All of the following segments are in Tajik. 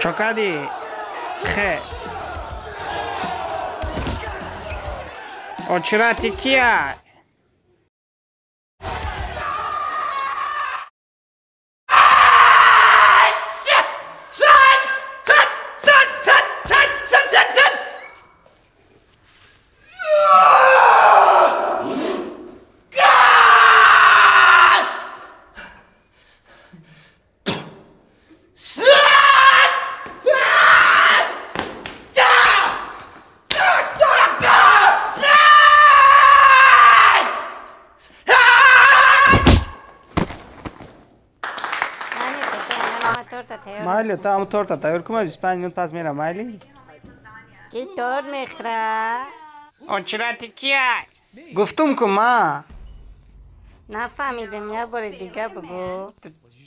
Чокади? Хе. Очирати кия? Майли, та ам торта тайёр кун, 25 минут пас мерам, майли? Ки торт мехӯра? Очирати кия? Гуфтум ку ма. Нафаҳмидем, як бори дига бугӯ.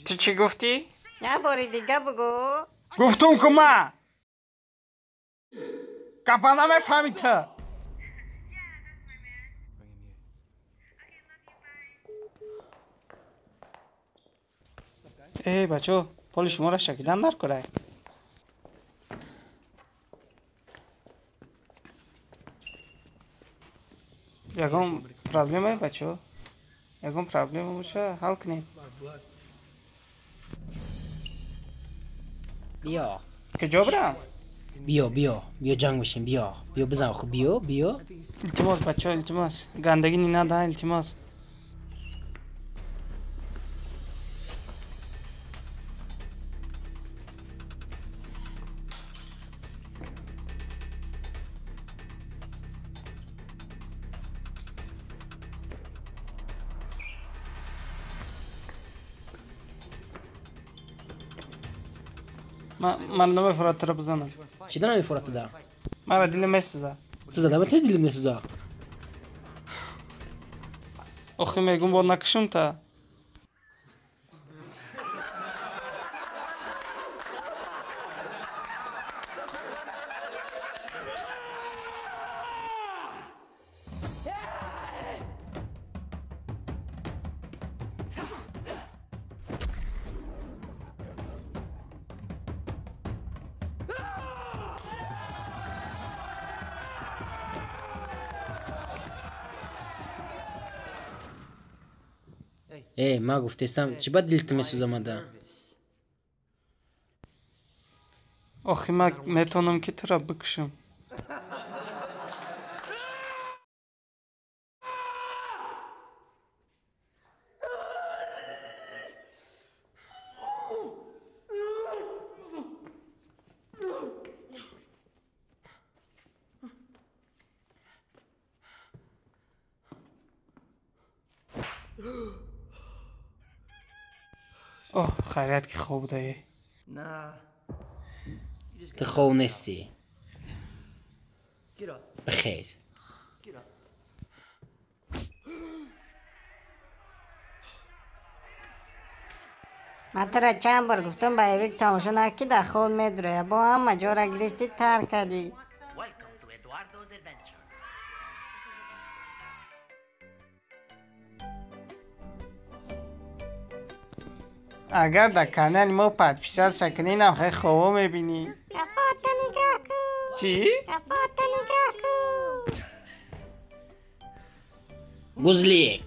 Ту чӣ гуфтӣ? Як бори дига бугӯ. Гуфтум ку ма. Гапа намефаҳмӣ ту. Эй, бачо, поли шуморо шакидан дар курай. Ягон проблема, бачо? Ягон проблема боша, ҳал кунем. Биё. Куҷо бирам? Биё, биё, биё ҷанг бишем, биё. Биё бизан хуб, биё, биё. Илтимос, бачо, илтимос. Гандагӣ не надо, илтимос. Ман намефурад туро бизанам. Чӣ да намефурад туда? Мара дилем месӯза. Ту зада ба дилем месӯза? Охи мегум бо накушум та. Э, ма гуфтестам, чӣ ба дилт месӯзамада? Охи ма метавонам ки туро бикушам. Оҳ, хайрият ки хоб будае. Ту хоб нестӣ. Бихез. Ман туро чанд бор гуфтам ба Эвик тамошо накӣ, дар хоб медуроя. Бо ҳама ҷора гирифтӣ, тарк кардӣ. Агар дар канали мо подписаться кунӣ, нам хеле хобо мебинӣ. Кафота нигоҳ кун. Чӣ? Кафота нигоҳ кун. Гузлик.